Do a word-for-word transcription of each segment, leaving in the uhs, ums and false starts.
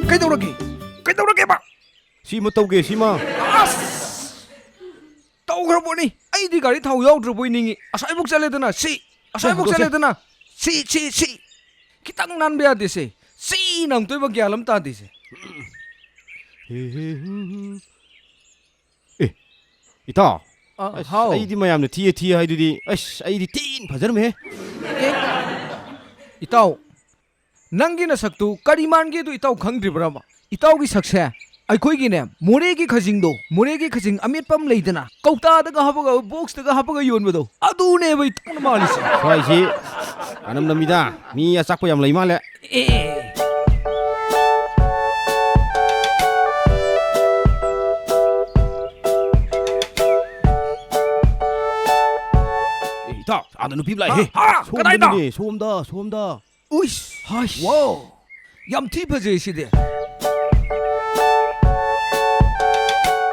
ꯀꯩꯗꯧꯔꯒꯦ? ꯀꯩꯗꯧꯔꯒꯦꯕ? ꯁꯤꯃ ꯇꯧꯒꯦ, ꯁꯤꯃ꯫ ꯑꯁ! ꯇꯧꯈ꯭ꯔꯕꯣꯅꯤ꯫ ꯑꯩꯗꯤ ꯒꯥꯔꯤ ꯊꯥꯎ ꯌꯥꯎꯗ꯭ꯔꯕꯣꯏ ꯅꯤꯡꯉꯤ꯫ ꯑꯁꯥꯏꯕꯨꯛ ꯆꯠꯂꯦꯗꯅ, ꯁꯤ꯫ ꯑꯁꯥꯏꯕꯨꯛ ꯍꯟꯗꯣꯛꯁꯦ꯫ ꯆꯠꯂꯦꯗꯅ, ꯁꯤ, ꯁꯤ, ꯁꯤ꯫ ꯈꯤꯇꯪ ꯅꯥꯟꯕ ꯌꯥꯗꯦꯁꯦ꯫ ꯁꯤ ꯅꯝꯇꯣꯏꯕ ꯒ꯭ꯌꯥꯟ ꯑꯃ ꯇꯥꯗꯦꯁꯦ꯫ ꯍꯦ, ꯍꯦ, ꯍꯨꯝ, ꯍꯨꯝ꯫ ꯑꯦ, ꯏꯇꯥꯎ꯫ ꯑ, ꯑꯁ, ꯍꯥꯎ꯫ ꯑꯩꯗꯤ ꯃꯌꯥꯝꯅ ꯊꯤꯌꯦ, ꯊꯤꯌꯦ ꯍꯥꯏꯗꯨꯗꯤ, ꯑꯁ, ꯑꯩꯗꯤ ꯊꯤꯅ ꯐꯖꯔꯝꯃꯦꯍꯦ꯫ ꯑꯦ, ꯏꯇꯥꯎ, ꯅꯪꯒꯤ ꯅꯁꯛꯇꯨ ꯀꯔꯤ ꯃꯥꯟꯒꯦꯗꯨ ꯏꯇꯥꯎ ꯈꯪꯗ꯭ꯔꯤꯕ꯭ꯔꯕ? ꯏꯇꯥꯎꯒꯤ ꯁꯛꯁꯦ ꯑꯩꯈꯣꯏꯒꯤꯅꯦ, ꯃꯣꯔꯦꯒꯤ ꯈꯖꯤꯡꯗꯣ, ꯃꯣꯔꯦꯒꯤ ꯈꯖꯤꯡ ꯑꯃꯦꯠꯄ ꯑꯃ ꯂꯩꯗꯅ, ꯀꯧꯇꯥꯗꯒ ꯍꯥꯞꯄꯒ, ꯕꯣꯛꯁꯇꯒ ꯍꯥꯞꯄꯒ ꯌꯣꯟꯕꯗꯣ, ꯑꯗꯨꯅꯦꯕ ꯏꯇꯥꯎꯅ ꯃꯥꯜꯂꯤꯁꯦ꯫ ꯁ꯭ꯋꯥꯏꯁꯤ ꯑꯅꯝ ꯅꯝꯃꯤꯗ, ꯃꯤ ꯑꯆꯥꯛꯄ ꯌꯥꯝ ꯂꯩ ꯃꯥꯜꯂꯦ꯫ ꯑꯦ꯫ ꯑꯦ, ꯏꯇꯥꯎ, ꯑꯥꯗ ꯅꯨꯄꯤ ꯑꯃ ꯂꯥꯛꯑꯦꯍꯦ꯫ ꯍꯥ? ꯍꯥ? ꯀꯗꯥꯏꯗ? ꯁꯣꯝꯗꯅꯤꯅꯦ, ꯁꯣꯝꯗ, ꯁꯣꯝꯗ꯫ ꯎꯏꯁ! ꯍꯥꯏꯁ! ꯋꯥꯎ! ꯌꯥꯝ ꯊꯤ ꯐꯖꯩ ꯁꯤꯗꯤ꯫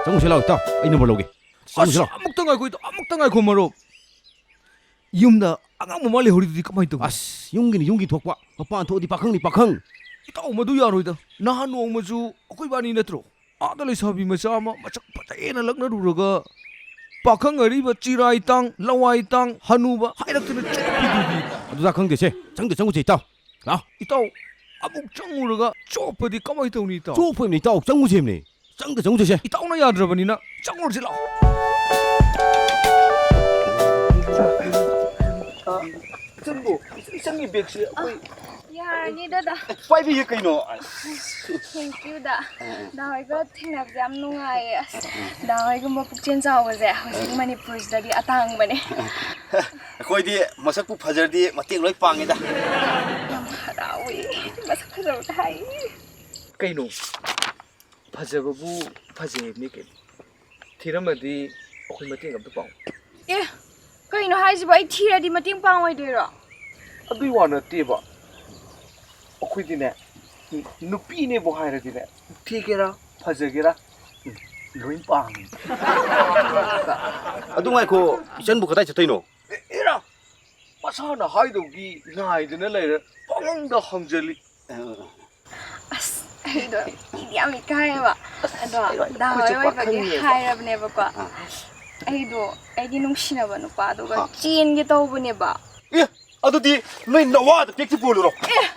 ꯆꯪꯉꯨꯁꯤ ꯂꯥꯎ, ꯏꯇꯥꯎ꯫ ꯑꯩ ꯅꯝꯕꯔ ꯂꯧꯒꯦ꯫ ꯆꯪꯉꯨꯁꯤ ꯑꯁ, ꯂꯥꯎ꯫ ꯑꯃꯨꯛꯇ ꯉꯥꯏꯈꯣ, ꯏꯇꯥꯎ, ꯑꯃꯨꯛꯇ ꯉꯥꯏꯈꯣ, ꯃꯔꯨꯞ꯫ ꯌꯨꯝꯗ ꯑꯉꯥꯡ ꯃꯃꯥ ꯂꯩꯍꯧꯔꯤꯗꯨꯗꯤ ꯀꯃꯥꯏꯅ ꯇꯧꯕ? ꯑꯁ, ꯌꯨꯝꯒꯤꯅꯤ, ꯌꯨꯝꯒꯤ ꯊꯣꯛꯄ꯫ ꯃꯄꯥꯟ ꯊꯣꯛꯑꯗꯤ ꯄꯥꯈꯪꯅꯤ, ꯄꯥꯈꯪ꯫ ꯏꯇꯥꯎ, ꯃꯗꯨ ꯌꯥꯔꯣꯏꯗ꯫ ꯅꯍꯥꯟ ꯅꯣꯡꯃꯁꯨ ꯑꯩꯈꯣꯏ ꯏꯕꯥꯅꯤ ꯅꯠꯇ꯭ꯔꯣ? ꯑꯥꯗ ꯂꯩꯁꯥꯕꯤ ꯃꯆꯥ ꯑꯃ ꯃꯁꯛ ꯐꯖꯩꯅ ꯂꯛꯅꯔꯨꯔꯒ, ꯄꯥꯈꯪ ꯑꯔꯤꯕ ꯆꯤꯔꯥꯏ ꯇꯥꯡ, ꯂꯋꯥꯏ ꯇꯥꯡ, ꯍꯅꯨꯕ ꯍꯥꯏꯔꯛꯇꯅ ꯆꯣꯞꯄꯤꯗꯨꯗꯤ꯫ ꯑꯗꯨꯗ ꯈꯪꯗꯦꯁꯦ꯫ ꯆꯪꯗꯦ, ꯆꯪꯉꯨꯁꯦ, ꯏꯇꯥꯎ꯫ ꯂꯥꯎ꯫ ꯏꯇꯥꯎ, ꯑꯃꯨꯛ ꯆꯪꯉꯨꯔꯒ ꯆꯣꯞꯄꯗꯤ ꯀꯃꯥꯏ ꯇꯧꯅꯤ, ꯏꯇꯥꯎ? ꯆꯣꯞꯄꯣꯏꯃꯤ, ꯏꯇꯥꯎ, ꯆꯪꯉꯨꯁꯦꯃꯤ꯫ ꯆꯪꯗ ꯆꯪꯉꯨꯁꯦ꯫ ꯏꯇꯥꯎꯅ ꯌꯥꯗ꯭ꯔꯕꯅꯤꯅ ꯆꯪꯉꯨꯔꯁꯤ ꯂꯥꯛꯑꯣ꯫ ꯏꯆꯟꯕꯨ, ꯏꯆꯟꯒꯤ ꯕꯦꯒꯁꯦ ꯑꯩꯈꯣꯏ꯫ ꯌꯥꯔꯅꯤ ꯗꯥꯗꯥ꯫ ꯄꯥꯏꯕꯤꯒꯦ ꯀꯩꯅꯣ꯫ Thank you ꯗꯥ꯫ ꯗꯥ ꯍꯣꯏꯒ ꯊꯦꯡꯅꯕꯁꯦ ꯌꯥꯝ ꯅꯨꯡꯉꯥꯏꯌꯦ꯫ ꯑꯁ, ꯗꯥ ꯍꯣꯏꯒꯨꯝꯕ ꯄꯨꯛꯆꯦꯜ ꯆꯥꯎꯕꯁꯦ ꯍꯧꯖꯤꯛ ꯃꯅꯤꯄꯨꯔꯁꯤꯗꯗꯤ ꯑꯇꯥꯡꯕꯅꯦ꯫ ꯑꯩꯈꯣꯏꯗꯤ ꯃꯁꯛꯄꯨ ꯐꯖꯔꯗꯤ ꯃꯇꯦꯡ ꯂꯣꯏ ꯄꯥꯡꯉꯤꯗ꯫ ꯌꯥꯝ ꯍꯔꯥꯎꯏ꯫ ꯃꯁꯛ ꯐꯖꯕ ꯍꯥꯏ꯫ ꯀꯩꯅꯣ? ꯐꯖꯕꯕꯨ ꯐꯖꯩ ꯍꯥꯏꯕꯅꯤ ꯀꯩꯅꯣ꯫ ꯊꯤꯔꯝꯃꯗꯤ ꯑꯩꯈꯣꯏ ꯃꯇꯦꯡ ꯑꯝꯇ ꯄꯥꯡꯉꯨ꯫ ꯑꯦ, ꯀꯩꯅꯣ ꯍꯥꯏꯁꯤꯕꯣ? ꯑꯩ ꯊꯤꯔꯗꯤ ꯃꯇꯦꯡ ꯄꯥꯡꯉꯣꯏꯗꯣꯏꯔꯣ? ꯑꯗꯨꯏ ꯋꯥ ꯅꯠꯇꯦꯕ꯫ ꯑꯩꯈꯣꯏꯗꯤꯅꯦ, ꯅꯨꯄꯤꯅꯦꯕꯨ ꯍꯥꯏꯔꯗꯤꯅꯦ, ꯊꯤꯒꯦꯔꯥ ꯐꯖꯒꯦꯔꯥ, ꯎꯝ, ꯂꯣꯏ ꯄꯥꯝꯃꯤ꯫ ꯑꯗꯨ ꯉꯥꯏꯈꯣ, ꯏꯆꯟꯕꯨ ꯀꯗꯥꯏ ꯆꯠꯇꯣꯏꯅꯣ? ꯑꯦ, ꯑꯦꯔꯥ, ꯃꯁꯥꯅ ꯍꯥꯏꯗꯧꯒꯤ ꯉꯥꯏꯗꯅ ꯂꯩꯔꯦ, ꯄꯪꯍꯪꯗ ꯍꯪꯖꯜꯂꯤ꯫ ꯑꯁ, ꯑꯩꯗꯣ ꯏꯗꯤ ꯌꯥꯝ ꯏꯀꯥꯏꯌꯦꯕ꯫ ꯑꯗꯣ ꯑꯩ ꯗꯥ ꯍꯣꯏ ꯑꯩꯈꯣꯏꯁꯨ ꯑꯣꯏꯕꯒꯤ ꯄꯥꯈꯪꯅꯦꯕ꯫ ꯍꯥꯏꯔꯕꯅꯦꯕꯀꯣ꯫ ꯑꯥ꯫ ꯑꯩꯗꯣ ꯑꯩꯒꯤ ꯅꯨꯡꯁꯤꯅꯕ ꯅꯨꯄꯥꯗꯨꯒ ꯑꯥ꯫ ꯆꯦꯟꯒꯦ ꯇꯧꯕꯅꯦꯕ꯫ ꯑꯦ, ꯑꯗꯨꯗꯤ ꯅꯣꯏ ꯅꯋꯥꯗ ꯄꯦꯛꯁꯤ ꯄꯨꯔꯨꯔꯣ꯫ ꯑꯦ!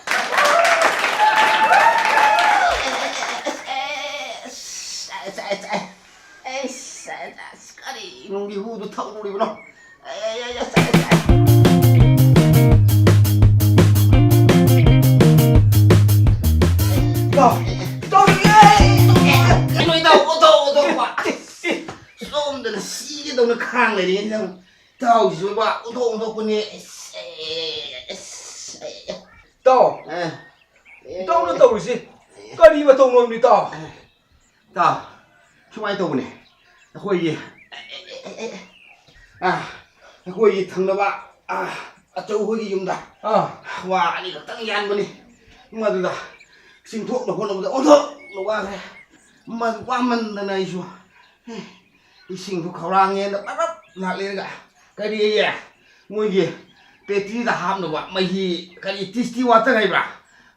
ꯑꯩꯁ, ꯑꯩꯁ, ꯑꯩꯁ, ꯀꯔꯤ ꯅꯨꯡꯒꯤ ꯍꯨꯗꯨ ꯊꯛꯎꯔꯤꯕꯅꯣ? ꯑꯩ, ꯑꯩ, ꯑꯩ, ꯑꯁ, ꯑꯩ, ꯑꯩ꯫ ꯏꯇꯥꯎ, ꯏꯇꯥꯎ, ꯏꯇꯥꯎ, ꯀꯩꯅꯣ ꯏꯇꯥꯎ, ꯑꯣꯟꯊꯣꯛ, ꯑꯣꯟꯊꯣꯛꯄ꯫ ꯁꯣꯝꯗꯅ ꯁꯤꯒꯦ ꯇꯧꯅ ꯈꯥꯡ ꯂꯩꯔꯦ ꯅꯪ꯫ ꯏꯇꯥꯎꯁꯤꯁꯨꯕ, ꯑꯣꯟꯊꯣꯛ, ꯑꯣꯟꯊꯣꯛꯄꯅꯦ꯫ ꯑꯁ, ꯑꯩ, ꯑꯁ, ꯑꯩ꯫ ꯏꯇꯥꯎ, ꯑ꯫ ꯏꯇꯥꯎꯅ ꯇꯧꯔꯤꯁꯤ ꯀꯔꯤ ꯃꯇꯧꯅꯣ, ꯏꯇꯥꯎ? ꯏꯇꯥꯎ, ꯁꯨꯃꯥꯏꯅ ꯇꯧꯕꯅꯦ꯫ ꯑꯩꯈꯣꯏꯒꯤ, ꯑ, ꯑꯩꯈꯣꯏꯒꯤ ꯊꯪꯅꯕ, ꯑ, ꯑꯆꯧ ꯍꯣꯏꯒꯤ ꯌꯨꯝꯗ ꯑꯥ꯫ ꯋꯥ ꯑꯅꯤꯈꯛꯇꯪ ꯌꯥꯟꯕꯅꯤ꯫ ꯃꯗꯨꯗ ꯆꯤꯡꯊꯣꯛꯅ ꯍꯣꯠꯅꯕꯗ ꯑꯣꯟꯊꯣꯛꯅ ꯋꯥꯈ꯭ꯔꯦ꯫ ꯃꯗꯨ ꯋꯥꯃꯟꯗꯅ ꯑꯩꯁꯨ, ꯑꯦ, ꯏꯁꯤꯡꯗꯨ ꯈꯧꯔꯥꯡꯉꯦꯅ ꯄꯔꯞ ꯂꯥꯛꯂꯦꯔꯒ, ꯀꯔꯤꯌꯦ, ꯃꯣꯏꯒꯤ ꯄꯦꯇ꯭ꯔꯤꯗ ꯍꯥꯞꯅꯕ ꯃꯍꯤ, ꯀꯔꯤ, ꯇꯤꯁꯇꯤ ꯋꯥꯇꯔ ꯍꯥꯏꯕ꯭ꯔꯥ?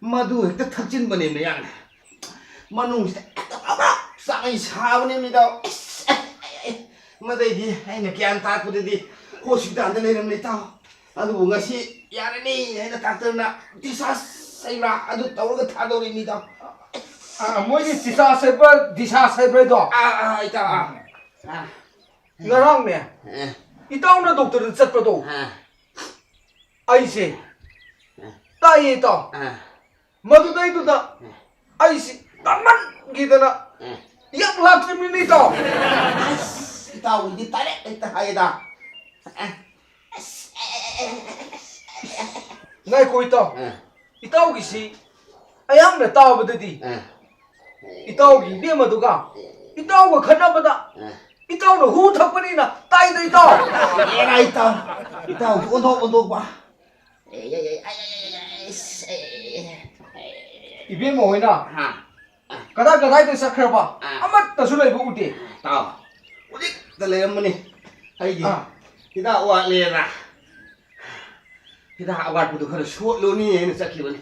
ꯃꯗꯨ ꯍꯦꯛꯇ ꯊꯛꯆꯤꯟꯕꯅꯦ ꯃꯌꯥꯡꯅ꯫ ꯃꯅꯨꯡꯁꯤꯗ ꯍꯦꯛꯇ ꯄ꯭ꯔꯞ ꯄ꯭ꯔꯞ ꯆꯥꯛꯃꯩ ꯁꯥꯕꯅꯦ ꯃꯤꯗꯥꯎ꯫ ꯑꯁ! ꯃꯗꯩꯗꯤ ꯑꯩꯅ ꯒ꯭ꯌꯥꯟ ꯇꯥꯔꯛꯄꯗꯗꯤ ꯍꯣꯁꯄꯤꯇꯥꯜꯗ ꯂꯩꯔꯝꯂꯦ ꯏꯇꯥꯎ꯫ ꯑꯗꯨꯕꯨ ꯉꯁꯤ ꯌꯥꯔꯅꯤ ꯍꯥꯏꯅ ꯗꯥꯛꯇꯔꯅ discharge ꯍꯥꯏꯕ꯭ꯔꯥ ꯑꯗꯨ ꯇꯧꯔꯒ ꯊꯥꯗꯣꯔꯛꯏ ꯃꯤꯗꯥꯎ꯫ ꯑ, ꯃꯣꯏꯒꯤ ꯆꯤꯁꯥꯁ ꯍꯥꯏꯕ꯭ꯔꯥ, ꯗꯤꯁꯥꯁ ꯍꯥꯏꯕ꯭ꯔꯥ, ꯏꯇꯥꯎ? ꯑꯥ, ꯑꯥ, ꯏꯇꯥꯎ, ꯑꯥ꯫ ꯑꯥ꯫ ꯉꯔꯥꯡꯅꯦ, ꯑꯦ꯫ ꯏꯇꯥꯎꯅ ꯗꯣꯛꯇꯔꯗ ꯆꯠꯄꯗꯣ, ꯑꯥ꯫ ꯑꯩꯁꯦ ꯑꯥ꯫ ꯇꯥꯏꯌꯦ, ꯏꯇꯥꯎ꯫ ꯑꯥ꯫ ꯃꯗꯨꯗꯩꯗꯨꯗ ꯑꯥ꯫ ꯑꯩꯁꯤ ꯇꯥꯃꯟꯈꯤꯗꯅ ꯑꯥ꯫ ꯌꯛ ꯂꯥꯛꯇ꯭ꯔꯤꯕꯅꯤꯅꯦ, ꯏꯇꯥꯎ꯫ ꯑꯁ, ꯏꯇꯥꯎꯒꯤꯗꯤ ꯗꯥꯏꯔꯦꯛ ꯍꯦꯛꯇ ꯍꯥꯏꯌꯦꯗ꯫ ꯑꯥ꯫ ꯉꯥꯏꯈꯣ, ꯏꯇꯥꯎ꯫ ꯑꯥ꯫ ꯏꯇꯥꯎꯒꯤꯁꯤ ꯑꯌꯥꯝꯕ ꯇꯥꯕꯗꯗꯤ ꯑꯥ꯫ ꯏꯇꯥꯎꯒꯤ ꯏꯕꯦꯝꯃꯗꯨꯒ ꯏꯇꯥꯎꯒ ꯈꯠꯅꯕꯗ ꯑꯥ꯫ ꯏꯇꯥꯎꯅ ꯍꯨ ꯊꯛꯄꯅꯤꯅ ꯇꯥꯏꯗ, ꯏꯇꯥꯎ꯫ ꯑꯦꯔꯥ, ꯏꯇꯥꯎ꯫ ꯏꯇꯥꯎꯁꯨ ꯑꯣꯟꯊꯣꯛ ꯑꯣꯟꯊꯣꯛꯄ꯫ ꯏꯕꯦꯝꯃ ꯍꯣꯏꯅ ꯍꯥ꯫ ꯀꯗꯥꯏ ꯀꯗꯥꯏꯗ ꯆꯠꯈ꯭ꯔꯕ? ꯑꯥ꯫ ꯑꯃꯠꯇꯁꯨ ꯂꯩꯕ ꯎꯗꯦ꯫ ꯇꯥꯎ, ꯍꯧꯖꯤꯛꯇ ꯂꯩꯔꯝꯕꯅꯤ꯫ ꯑꯩꯒꯤ ꯑꯥ꯫ ꯍꯤꯗꯥꯛ ꯋꯥꯠꯂꯦꯅ ꯍꯤꯗꯥꯛ ꯑꯋꯥꯠꯄꯗꯨ ꯈꯔ ꯁꯣꯠꯂꯨꯅꯤ ꯍꯥꯏꯅ ꯆꯠꯈꯤꯕꯅꯤ꯫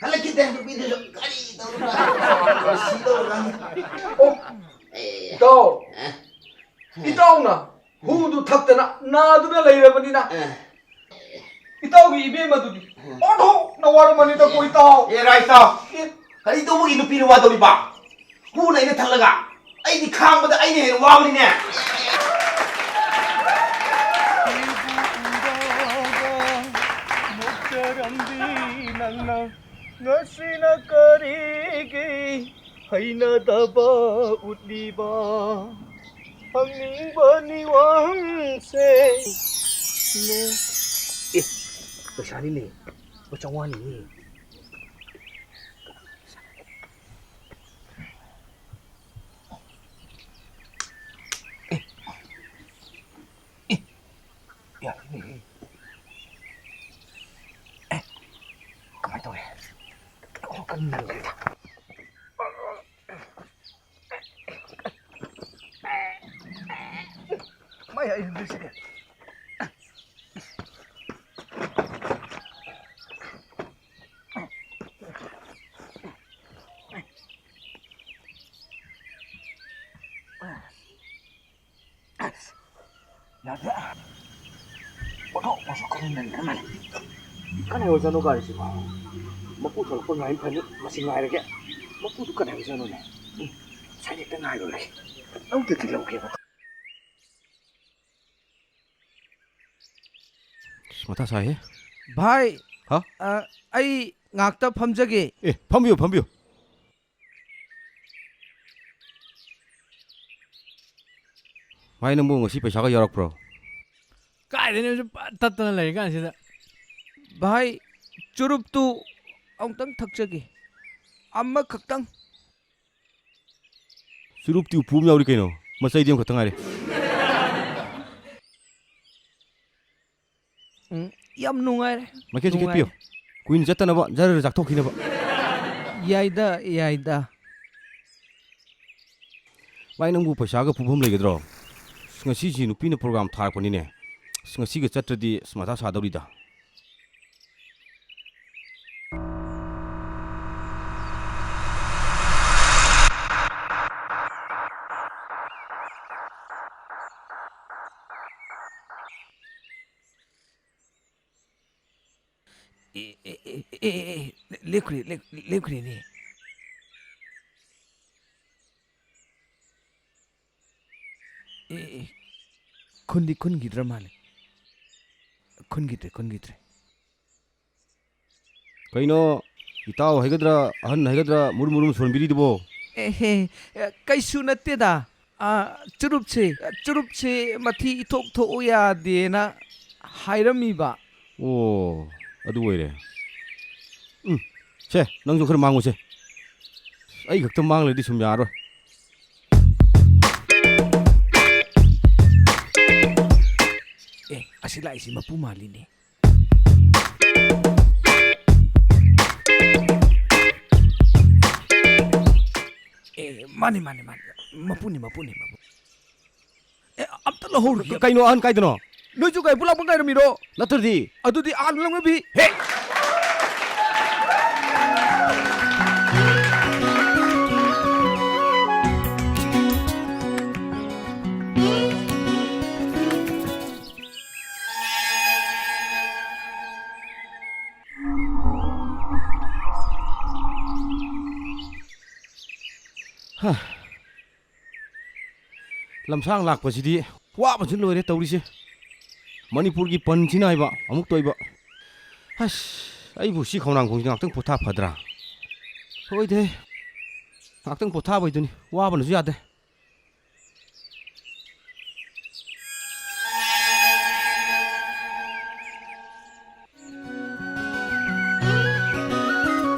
ꯍꯜꯂꯛꯈꯤꯗꯦ꯫ ꯅꯨꯄꯤꯗꯨꯁꯨ ꯒꯥꯔꯤ ꯇꯧꯔꯒ ꯁꯤ ꯇꯧꯔꯒ꯫ ꯑꯣ, ꯑꯦ꯫ ꯏꯇꯥꯎ꯫ ꯑꯦ꯫ ꯏꯇꯥꯎꯅ ꯍꯨꯗꯨ ꯊꯛꯇꯅ ꯅꯥꯗꯨꯅ ꯂꯩꯔꯕꯅꯤꯅ ꯑꯦ꯫ ꯏꯇꯥꯎꯒꯤ ꯏꯕꯦꯝꯃꯗꯨꯗꯤ ꯑꯣꯟꯊꯣꯛꯅ ꯋꯥꯔꯝꯃꯅꯤꯗꯀꯣ, ꯏꯇꯥꯎ꯫ ꯑꯦ, ꯔꯥꯏ ꯏꯇꯥꯎ, ꯑꯦ꯫ ꯀꯔꯤ ꯇꯧꯕꯒꯤ ꯅꯨꯄꯤꯅ ꯋꯥꯗꯧꯔꯤꯕ? ꯍꯨꯅ ꯑꯩꯅ ꯊꯛꯂꯒ ꯑꯩꯗꯤ ꯈꯥꯡꯕꯗ ꯑꯩꯅ ꯍꯦꯟꯅ ꯋꯥꯕꯅꯤꯅꯦ꯫ ꯅꯪꯅ ꯉꯁꯤꯅ ꯀꯔꯤꯒꯤ ꯍꯩꯅꯗꯕ ꯎꯠꯂꯤꯕ? ꯍꯪꯅꯤꯡꯕꯅꯤ ꯋꯥꯍꯪꯁꯦ꯫ ꯑꯦ, ꯄꯩꯁꯥꯅꯤꯅꯦ꯫ ꯂꯨꯄꯥ ꯆꯥꯝꯃꯉꯥꯅꯤꯅꯦ꯫ ꯑꯦ, ꯌꯥꯔꯦꯅꯦ꯫ ꯑꯦ, ꯀꯃꯥꯏꯅ ꯇꯧꯔꯦ? ꯑꯣ, ꯀꯟꯅ ꯅꯟꯈ꯭ꯔꯦꯗ꯫ ꯃꯥꯏ ꯍꯥꯏ ꯍꯟꯗꯛꯁꯤꯗꯤ꯫ ꯑꯁ, ꯌꯥꯗꯦ꯫ ꯑꯣꯟꯊꯣꯛ ꯑꯣꯟꯊꯣꯛ ꯀꯔꯤ ꯂꯩꯈ꯭ꯔ ꯃꯥꯜꯂꯦ꯫ ꯀꯅꯥ ꯑꯣꯏꯖꯥꯠꯅꯣ ꯒꯥꯔꯤꯁꯤꯕꯣ? ꯃꯄꯨ ꯊꯣꯛꯂꯛꯄ ꯉꯥꯏ ꯐꯅꯤ, ꯃꯁꯤ ꯉꯥꯏꯔꯒꯦ꯫ ꯃꯄꯨꯗꯨ ꯀꯅꯥ ꯑꯣꯏꯖꯥꯠꯅꯣꯅꯦ? ꯎꯝ, ꯉꯁꯥꯏ ꯍꯦꯛꯇ ꯉꯥꯏꯔꯨꯔꯒꯦ꯫ ꯂꯧꯗꯗꯤ ꯂꯧꯒꯦꯕ꯫ ꯑꯁ, ꯃꯊꯥ ꯁꯥꯏꯍꯦ꯫ ꯚꯥꯏ, ꯍꯥ? ꯑ, ꯑꯩ ꯉꯥꯛꯇ ꯐꯝꯖꯒꯦ꯫ ꯑꯦ, ꯐꯝꯕꯤꯌꯨ, ꯐꯝꯕꯤꯌꯨ꯫ ꯚꯥꯏ, ꯅꯪꯕꯨ ꯉꯁꯤ ꯄꯩꯁꯥꯒ ꯌꯥꯎꯔꯛꯄ꯭ꯔꯣ? ꯀꯥꯏꯗꯩꯅꯣ, ꯁꯨꯝ ꯄꯠ ꯇꯠꯇꯅ ꯂꯩꯔꯤ ꯀꯥꯟꯁꯤꯗ꯫ ꯚꯥꯏ, ꯆꯨꯔꯨꯞꯇꯨ ꯑꯃꯨꯛꯇꯪ ꯊꯛꯆꯒꯦ꯫ ꯑꯃꯈꯛꯇꯪ꯫ ꯆꯨꯔꯨꯞꯇꯤ ꯎꯄꯨ ꯑꯃ ꯌꯥꯎꯔꯤ ꯀꯩꯅꯣ, ꯃꯆꯩꯗꯤ ꯑꯃꯈꯛꯇ ꯉꯥꯏꯔꯦ꯫ ꯎꯝ, ꯌꯥꯝ ꯅꯨꯡꯉꯥꯏꯔꯦ꯫ ꯃꯥꯏꯀꯩ ꯆꯤꯛꯀꯠꯄꯤꯌꯨ꯫ ꯅꯨꯡꯉꯥꯏꯔꯦ꯫ ꯀꯨꯏꯅ ꯆꯠꯇꯅꯕ, ꯖꯔ ꯆꯥꯊꯣꯛꯈꯤꯅꯕ꯫ ꯌꯥꯏꯗ, ꯌꯥꯏꯗ꯫ ꯚꯥꯏ, ꯅꯪꯕꯨ ꯄꯩꯁꯥꯒ ꯄꯨꯐꯝ ꯂꯩꯒꯗ꯭ꯔꯣ? ꯑꯁ, ꯉꯁꯤꯁꯤ ꯅꯨꯄꯤꯅ ꯄ꯭ꯔꯣꯒ꯭ꯔꯥꯝ ꯊꯥꯔꯛꯄꯅꯤꯅꯦ꯫ ꯑꯁ, ꯉꯁꯤꯒ ꯆꯠꯇ꯭ꯔꯗꯤ, ꯑꯁ, ꯃꯊꯥ ꯁꯥꯗꯧꯔꯤꯗ꯫ ꯑꯦ, ꯑꯦ, ꯑꯦ, ꯑꯦ, ꯑꯦ, ꯑꯦ, ꯂꯦꯞꯈ꯭ꯔꯦ, ꯂꯦꯞ-, ꯂꯦꯞꯈ꯭ꯔꯦꯅꯦ꯫ ꯑꯦ, ꯑꯦ, ꯈꯨꯟꯗꯤ ꯈꯨꯟꯈꯤꯗ꯭ꯔ ꯃꯥꯜꯂꯦ꯫ ꯈꯨꯟꯈꯤꯗ꯭ꯔꯦ, ꯈꯨꯟꯈꯤꯗ꯭ꯔꯦ꯫ ꯀꯩꯅꯣ, ꯏꯇꯥꯎ ꯍꯥꯏꯒꯗ꯭ꯔꯥ, ꯑꯍꯟ ꯍꯥꯏꯒꯗ꯭ꯔꯥ, ꯃꯨꯔꯨꯝ ꯃꯨꯔꯨꯝ ꯁꯣꯟꯕꯤꯔꯤꯗꯨꯕꯣ? ꯑꯦꯍꯦ, ꯀꯩꯁꯨ ꯅꯠꯇꯦꯗ꯫ ꯑ, ꯆꯨꯔꯨꯞꯁꯦ, ꯆꯨꯔꯨꯞꯁꯦ ꯃꯊꯤ ꯏꯊꯣꯛ ꯊꯣꯛꯎ ꯌꯥꯗꯦꯅ ꯍꯥꯏꯔꯝꯃꯤꯕ꯫ ꯑꯣ, ꯑꯗꯨ ꯑꯣꯏꯔꯦ꯫ ꯎꯝ, ꯁꯦ, ꯅꯪꯁꯨ ꯈꯔ ꯃꯥꯡꯉꯨꯁꯦ꯫ ꯑꯩ ꯈꯛꯇ ꯃꯥꯡꯂꯗꯤ ꯁꯨꯝ ꯌꯥꯔꯔꯣꯏ꯫ ꯑꯦ, ꯑꯁꯤ ꯂꯥꯛꯏꯁꯤ ꯃꯄꯨ ꯃꯥꯜꯂꯤꯅꯦ꯫ ꯑꯦ, ꯃꯥꯅꯤ, ꯃꯥꯅꯤ, ꯃꯥꯅꯤ꯫ ꯃꯄꯨꯅꯤ, ꯃꯄꯨꯅꯤ, ꯃꯄꯨ꯫ ꯑꯦ, ꯑꯝꯇ ꯂꯧꯍꯧꯔꯨꯒꯦ꯫ ꯀꯩꯅꯣ, ꯑꯍꯟ ꯀꯥꯏꯗꯅꯣ? ꯅꯣꯏꯁꯨ ꯀꯩ ꯄꯨꯂꯞ ꯉꯥꯏꯔꯝꯃꯤꯔꯣ? ꯅꯠꯇ꯭ꯔꯗꯤ꯫ ꯑꯗꯨꯗꯤ ꯑꯍꯟ ꯂꯧꯅꯕꯤ꯫ ꯍꯦ! ꯂꯝꯁꯥꯡ ꯂꯥꯛꯄꯁꯤꯗꯤ ꯋꯥꯕꯁꯨ ꯂꯣꯏꯔꯦ ꯇꯧꯔꯤꯁꯦ꯫ ꯃꯅꯤꯄꯨꯔꯒꯤ ꯄꯟꯁꯤꯅ ꯍꯥꯏꯕ ꯑꯃꯨꯛ ꯇꯣꯏꯕ꯫ ꯑꯁ, ꯑꯩꯕꯨ ꯁꯤ ꯈꯣꯡꯅꯥꯡ ꯈꯣꯡꯁꯤ ꯉꯥꯛꯇꯪ ꯄꯣꯊꯥ ꯐꯗ꯭ꯔꯥ? ꯍꯣꯏꯗꯦ, ꯉꯥꯛꯇꯪ ꯄꯣꯊꯥꯕꯩꯗꯨꯅꯤ, ꯋꯥꯕꯅꯁꯨ ꯌꯥꯗꯦ꯫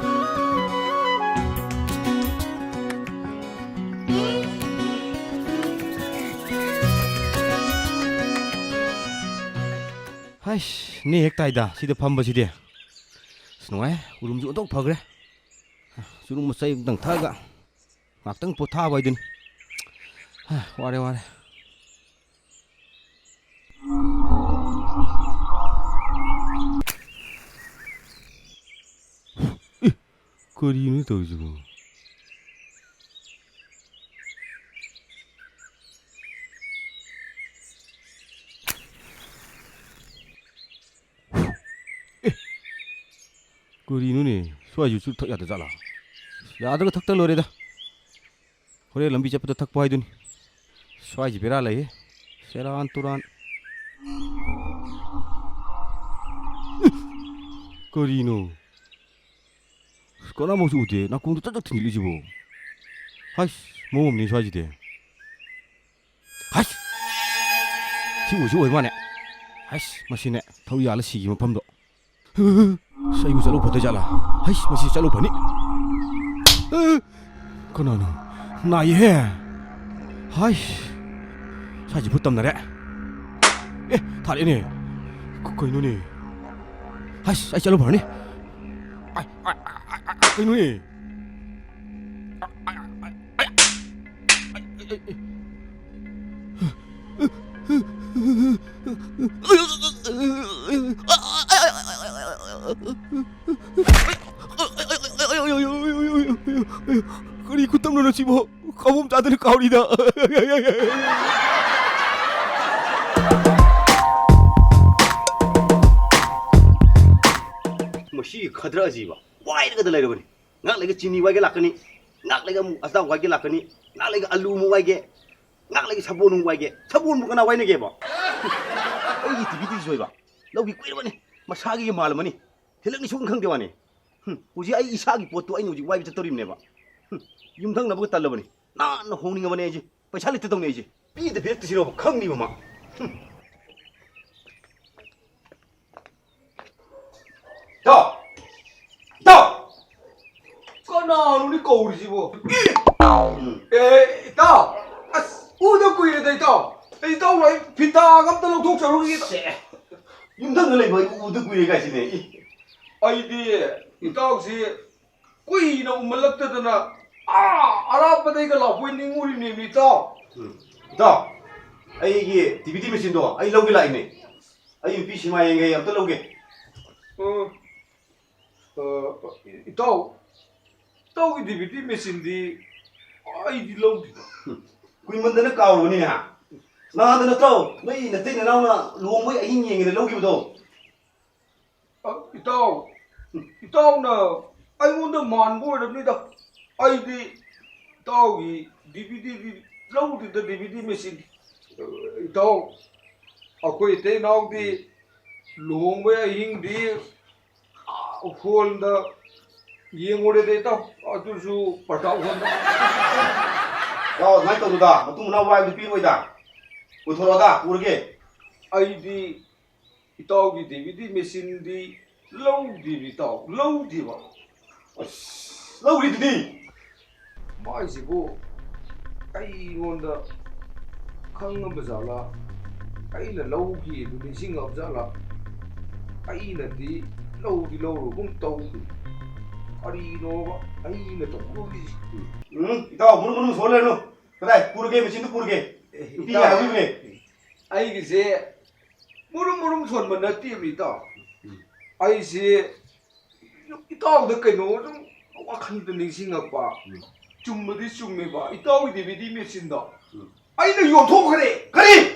ꯍꯥꯏꯁ, ꯅꯦ ꯍꯦꯛ ꯇꯥꯏꯗ ꯁꯤꯗ ꯐꯝꯕꯁꯤꯗꯤ꯫ ꯑꯁ, ꯅꯨꯡꯉꯥꯏ, ꯎꯔꯨꯝꯁꯨ ꯑꯣꯟꯊꯣꯛ ꯐꯈ꯭ꯔꯦ꯫ ꯆꯨꯔꯨꯝ ꯃꯆꯩ ꯑꯃꯇꯪ ꯊꯛꯑꯒ ꯉꯥꯛꯇꯪ ꯄꯣꯊꯥꯕ ꯍꯥꯏꯗꯨꯅꯤ꯫ ꯍꯥ, ꯋꯥꯔꯦ, ꯋꯥꯔꯦ꯫ ꯑꯦ, ꯀꯔꯤꯅꯣ ꯇꯧꯔꯤꯁꯤꯕꯣ? ꯑꯦ, ꯀꯔꯤꯅꯣꯅꯦ? ꯁ꯭ꯋꯥꯏꯁꯨ ꯆꯨꯔꯨꯞ ꯊꯛ ꯌꯥꯗ ꯖꯥꯠꯂꯥ? ꯌꯥꯗ꯭ꯔꯒ ꯊꯛꯇ ꯂꯣꯏꯔꯦꯗ꯫ ꯍꯣꯔꯦꯟ ꯂꯝꯕꯤ ꯆꯠꯄꯗ ꯊꯛꯄ ꯍꯥꯏꯗꯨꯅꯤ꯫ ꯁ꯭ꯋꯥꯏꯁꯤ ꯕꯦꯔꯥ ꯂꯩꯍꯦ꯫ ꯁꯦꯔꯥꯟ ꯇꯨꯔꯥꯟ꯫ ꯀꯔꯤꯅꯣ? ꯑꯁ, ꯀꯅꯥꯃꯨꯛꯁꯨ ꯎꯗꯦ꯫ ꯅꯥꯀꯣꯡꯗ ꯆꯠ ꯆꯠ ꯊꯤꯟꯖꯤꯜꯂꯤꯁꯤꯕꯣ? ꯍꯥꯏꯁ, ꯃꯑꯣꯡ ꯑꯃꯅꯤ ꯁ꯭ꯋꯥꯏꯁꯤꯗꯤ꯫ ꯍꯥꯏꯁ! ꯁꯤꯕꯨꯁꯨ ꯑꯣꯏ ꯃꯥꯅꯦ꯫ ꯍꯥꯏꯁ, ꯃꯁꯤꯅꯦ ꯊꯧꯔꯤ ꯌꯥꯜꯂ ꯁꯤꯒꯤ ꯃꯐꯝꯗꯣ꯫ ꯑꯁ, ꯑꯩꯕꯨ ꯆꯠꯂꯧ ꯐꯗꯣꯏ ꯖꯥꯠꯂꯥ? ꯍꯩꯁ, ꯃꯁꯤ ꯆꯠꯂꯧ ꯐꯅꯤ꯫ ꯑ, ꯀꯅꯥꯅꯣ? ꯅꯥꯏꯌꯦꯍꯦ꯫ ꯍꯩꯁ, ꯁ꯭ꯋꯥꯏꯁꯤ ꯚꯨꯠ ꯇꯝꯅꯔꯦ꯫ ꯑꯦ, ꯊꯥꯔꯛꯑꯦꯅꯦ꯫ ꯀ-, ꯀꯩꯅꯣꯅꯦ? ꯍꯩꯁ, ꯑꯩ ꯆꯠꯂꯧ ꯐꯔꯅꯤ꯫ ꯑꯥꯏ, ꯑꯥꯏ, ꯑꯥꯏ, ꯑꯥꯏ, ꯑꯥꯏ, ꯀꯩꯅꯣꯅꯦ? ꯀꯔꯤ ꯈꯨꯇꯝꯅꯣ ꯁꯤꯕꯣ? ꯈꯥꯎꯕꯣꯝ ꯆꯥꯗꯅ ꯀꯥꯎꯔꯤꯗ꯫ ꯃꯁꯤ ꯈꯗ꯭ꯔ ꯑꯁꯤꯕ ꯋꯥꯏꯔꯒꯗ ꯂꯩꯔꯕꯅꯤ꯫ ꯉꯥꯏꯍꯥꯛ ꯂꯩꯒ ꯆꯤꯅꯤ ꯋꯥꯏꯒꯦ ꯂꯥꯛꯀꯅꯤ, ꯉꯥꯏꯍꯥꯛ ꯂꯩꯒ ꯑꯃꯨꯛ ꯑꯆꯥꯊꯥꯎ ꯋꯥꯏꯒꯦ ꯂꯥꯛꯀꯅꯤ, ꯉꯥꯏꯍꯥꯛ ꯂꯩꯒ ꯑꯂꯨ ꯑꯃꯨꯛ ꯋꯥꯏꯒꯦ꯫ ꯉꯥꯛ ꯂꯩꯒꯦ, ꯁꯥꯄꯣꯟ ꯑꯃꯨꯛ ꯋꯥꯏꯒꯦ꯫ ꯁꯥꯄꯣꯟꯕꯨ ꯀꯅꯥ ꯋꯥꯏꯅꯒꯦꯕ? ꯑꯩꯒꯤ ꯇꯤꯚꯤꯗꯤ ꯁꯣꯏꯕ꯫ ꯂꯧꯒꯤ ꯀꯨꯏꯔꯕꯅꯤ꯫ ꯃꯁꯥꯒꯤ ꯃꯥꯜꯂꯝꯃꯅꯤ꯫ ꯊꯤꯜꯂꯛꯅꯤ ꯁꯨꯡꯈꯪ ꯈꯪꯗꯦ ꯋꯥꯅꯤ꯫ ꯍꯨꯝ, ꯍꯧꯖꯤꯛ ꯑꯩ ꯏꯁꯥꯒꯤ ꯄꯣꯠꯇꯣ ꯑꯩꯅ ꯍꯧꯖꯤꯛ ꯋꯥꯏꯕ ꯆꯠꯇꯧꯔꯤꯕꯅꯦꯕ꯫ ꯍꯨꯝ, ꯌꯨꯝꯊꯪꯅꯕꯒ ꯇꯜꯂꯕꯅꯤ꯫ ꯅꯥꯟꯅ ꯍꯣꯡꯅꯤꯡꯉꯕꯅꯦ ꯑꯩꯁꯦ꯫ ꯄꯩꯁꯥ ꯂꯩꯇꯗꯧꯅꯦ ꯑꯩꯁꯦ꯫ ꯄꯤꯗ ꯄꯤꯔꯛꯇ꯭ꯔꯤꯁꯤꯔꯣꯕ ꯈꯪꯅꯤꯕ ꯃꯥ꯫ ꯍꯨꯝ꯫ ꯏꯇꯥꯎ! ꯏꯇꯥꯎ! ꯀꯅꯥꯅꯣꯅꯦ ꯀꯧꯔꯤꯁꯤꯕꯣ? ꯎꯝ꯫ ꯑꯦ, ꯏꯇꯥꯎ! ꯑꯁ, ꯎꯗ ꯀꯨꯏꯔꯦꯗ, ꯏꯇꯥꯎ꯫ ꯑꯩ ꯏꯇꯥꯎ, ꯑꯩ ꯐꯤꯇꯥꯒ ꯑꯝꯇ ꯂꯧꯊꯣꯛꯆꯔꯨꯈꯤꯒꯦ꯫ ꯁꯦ, ꯌꯨꯝꯊꯪꯅ ꯂꯩꯕ ꯑꯩꯕꯨ ꯎꯗ ꯀꯨꯏꯔꯦ ꯀꯥꯏꯁꯤꯅꯦ꯫ ꯏ꯫ ꯑꯩꯗꯤ ꯏꯇꯥꯎꯁꯤ ꯀꯨꯏꯅ ꯎꯃꯜꯂꯛꯇꯗꯅ, ꯑꯥ, ꯑꯔꯥꯞꯄꯗꯩꯒ ꯂꯥꯛꯄꯣꯏ ꯅꯤꯡꯉꯨꯔꯤꯅꯦꯃꯤ, ꯏꯇꯥꯎ꯫ ꯎꯝ꯫ ꯏꯇꯥꯎ, ꯑꯩꯒꯤ ꯗꯤ ꯚꯤ ꯗꯤ ꯃꯦꯆꯤꯟꯗꯣ ꯑꯩ ꯂꯧꯒꯦ ꯂꯥꯛꯏꯅꯦ꯫ ꯑꯩ ꯅꯨꯄꯤ ꯁꯤꯃꯥ ꯌꯦꯡꯒꯦ, ꯑꯝꯇ ꯂꯧꯒꯦ꯫ ꯑ, ꯑ, ꯏꯇꯥꯎ, ꯏꯇꯥꯎꯒꯤ ꯗꯤ ꯚꯤ ꯗꯤ ꯃꯦꯆꯤꯟꯗꯤ ꯑꯩꯗꯤ ꯂꯧꯗꯦꯗ꯫ ꯎꯝ꯫ ꯀꯨꯏꯃꯟꯗꯅ ꯀꯥꯎꯔꯕꯅꯤꯅꯦ, ꯍꯥ? ꯅꯍꯥꯟꯗ ꯅꯠꯇ꯭ꯔꯣ ꯅꯣꯏ ꯅꯇꯩ ꯅꯅꯥꯎꯅ ꯂꯨꯍꯣꯡꯕꯩ ꯑꯍꯤꯡ ꯌꯦꯡꯉꯦꯅ ꯂꯧꯈꯤꯕꯗꯣ? ꯑ, ꯏꯇꯥꯎ, ꯏꯇꯥꯎꯅ ꯑꯩꯉꯣꯟꯗ ꯃꯥꯟꯕ ꯑꯣꯏꯔꯝꯅꯤꯗ꯫ ꯑꯩꯗꯤ ꯏꯇꯥꯎꯒꯤ ꯗꯤ ꯚꯤ ꯗꯤꯗꯤ ꯂꯧꯗꯦꯗ, ꯗꯤ ꯚꯤ ꯗꯤ ꯃꯦꯆꯤꯟ꯫ ꯏꯇꯥꯎ, ꯑꯩꯈꯣꯏ ꯏꯇꯩ ꯏꯅꯥꯎꯗꯤ ꯂꯨꯍꯣꯡꯕꯩ ꯑꯍꯤꯡꯗꯤ, ꯑꯥ, ꯍꯣꯜꯗ ꯌꯦꯡꯉꯨꯔꯦꯗ, ꯏꯇꯥꯎ꯫ ꯑꯗꯨꯁꯨ ꯄ꯭ꯔꯇꯥꯞ ꯍꯣꯜꯗ꯫ ꯏꯇꯥꯎ, ꯑꯗꯨꯃꯥꯏꯅ ꯇꯧꯅꯨꯗ꯫ ꯃꯇꯨꯡ ꯃꯅꯥꯎ ꯋꯥꯏꯕꯗꯤ ꯄꯤꯔꯣꯏꯗ꯫ ꯄꯨꯊꯣꯔꯛꯑꯣꯗ, ꯄꯨꯔꯒꯦ꯫ ꯑꯩꯗꯤ ꯏꯇꯥꯎꯒꯤ ꯗꯤ ꯚꯤ ꯗꯤ ꯃꯦꯆꯤꯟꯗꯤ ꯂꯧꯗꯦꯕ, ꯏꯇꯥꯎ, ꯂꯧꯗꯦꯕ꯫ ꯑꯁ, ꯂꯧꯔꯤꯗꯨꯗꯤ꯫ ꯃꯥꯏꯁꯤꯕꯨ ꯑꯩꯉꯣꯟꯗ ꯈꯪꯉꯕ ꯖꯥꯠꯂꯥ? ꯑꯩꯅ ꯂꯧꯈꯤꯗꯨ ꯅꯤꯡꯁꯤꯡꯉꯕ ꯖꯥꯠꯂꯥ? ꯑꯩꯅꯗꯤ ꯂꯧꯗꯤ ꯂꯧꯔꯨꯒꯨꯝ ꯇꯧꯗꯦ꯫ ꯀꯔꯤꯅꯣꯕ ꯑꯩꯅ ꯇꯧꯗꯣꯔꯤꯁꯤ? ꯎꯝ, ꯏꯇꯥꯎ, ꯃꯨꯔꯨꯝ ꯃꯨꯔꯨꯝ ꯁꯣꯜ ꯂꯩꯔꯅꯨ꯫ ꯀꯗꯥꯏ? ꯄꯨꯔꯒꯦ, ꯃꯦꯆꯤꯟꯗꯨ ꯄꯨꯔꯒꯦ꯫ ꯑꯦ, ꯅꯨꯄꯤ ꯏꯇꯥꯎ, ꯉꯥꯏꯍꯧꯔꯤꯕꯅꯦ꯫ ꯑꯩꯒꯤꯁꯦ ꯃꯨꯔꯨꯝ ꯃꯨꯔꯨꯝ ꯁꯣꯟꯕ ꯅꯠꯇꯦꯕ, ꯏꯇꯥꯎ꯫ ꯎꯝ꯫ ꯑꯩꯁꯦ ꯏꯇꯥꯎꯗ ꯀꯩꯅꯣ ꯁꯨꯝ ꯋꯥꯈꯜꯗ ꯅꯤꯡꯁꯤꯡꯉꯛꯄ꯫ ꯎꯝ꯫ ꯆꯨꯝꯕꯗꯤ ꯆꯨꯝꯃꯦꯕ, ꯏꯇꯥꯎꯒꯤ ꯗꯤ ꯚꯤ ꯗꯤ ꯃꯦꯆꯤꯟꯗꯣ ꯎꯝ꯫ ꯑꯩꯅ ꯌꯣꯟꯊꯣꯛꯈ꯭ꯔꯦ꯫ ꯀꯔꯤ?